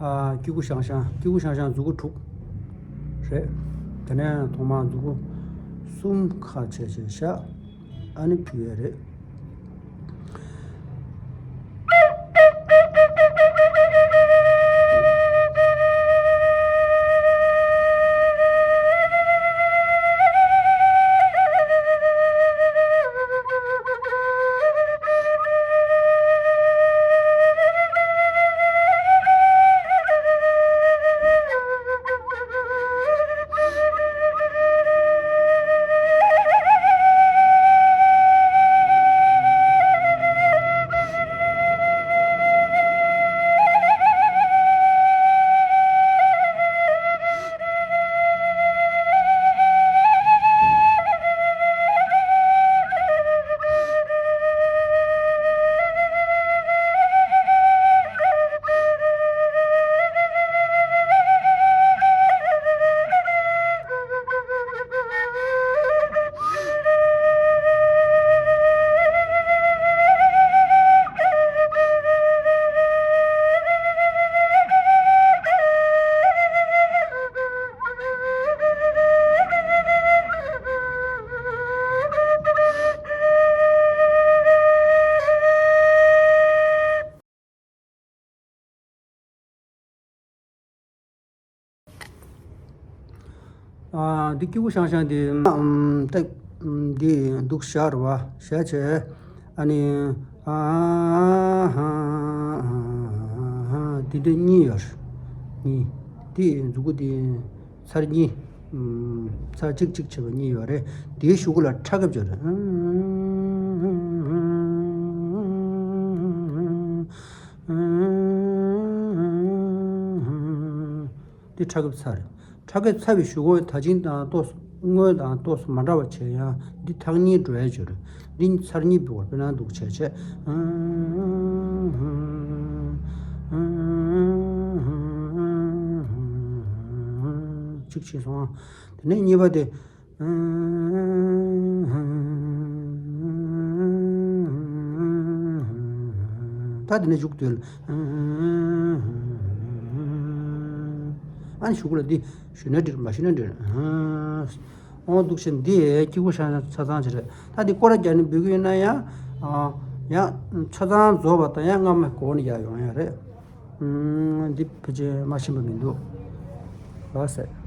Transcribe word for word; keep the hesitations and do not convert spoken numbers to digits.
ཨ། སྐྱེ་དགུ་ཤང་ཤང་། སྐྱེ་དགུ་ཤང་ཤང་མཛུག་གུ་དྲུག་རེད། དེ་ནས་ཐོག་མར་མཛུག་གུ་གསུམ་ཁ་ཕྱེ་བྱས་བཞག་ཨ་ནི་ཕུལ་ཡས་རེད། ཨ། འདི་སྐྱེ་དགུ་ཤང་ཤང་འདི། ཨམ། ཏེ། འདི་འདུག་བཞག་རེད་བ། བཞག་བྱས། ཨ་ནི། ཨ། འདི་འདྲ་གཉིས་ཡོད་རེད། གཉིས། འདི་མཛུག་གུ་འདི། ཚར་གཉིས། ཨམ། ཚར་གཅིག་གཅིག་བྱས་པ་གཉིས་ཡོད་རེད། དེའི་གཞུག་གུ་ལ་ཕྲ་གེབ་བྱས་རེད། འདི་ཕྲ་གེབ་ཚར་རེད། ཕྲ་གེབ་ཚར་བའི་གཞུག་གུ་ད་ཅིང་དང་ཏོག་ཙམ་སྔོན་དང་ཏོག་ཙམ་མ་འདྲ་བ་བྱས་ཡང་འདི་ཐག་ཉེ་འགྲོ་ཡ་བྱས་རེད། འདི་ཚར་གཉིས་འབུལ་བ་དཔེར་ན་འདུག་བྱས་བྱས། གཅིག་བྱས་སོང་ཨ། དེ་ནས་གཉིས་པ་དེ། ད་དེ་ནས་མཇུག་བསྡུ་ཡ། ཨ་ནི་གཞུག་གུ་ལ་འདི་ཞུས་ན་འགྲིག་མ་ཞུས་ན་འགྲིག་འོ་འདུག་བྱས་འདི་སྐྱེ་དགུ་ཤང་ཤང་ཆ་ཚང་བྱས་རེད། ད་འདི་སྐོར་ར་རྒྱག་ནས་འབུལ་གྱི་ཡོད་ན་ཡང་། ཡང་ཆ་ཚང་རྫོགས་པ་དང་ཡང་སྔ་མ་གོ་ནས་ཡར་ཡོང་ཡ་རེད། འདི་ཕལ་ཆེར་མ་ཤེས་པ་མི་འདུག་ལགས་སེ།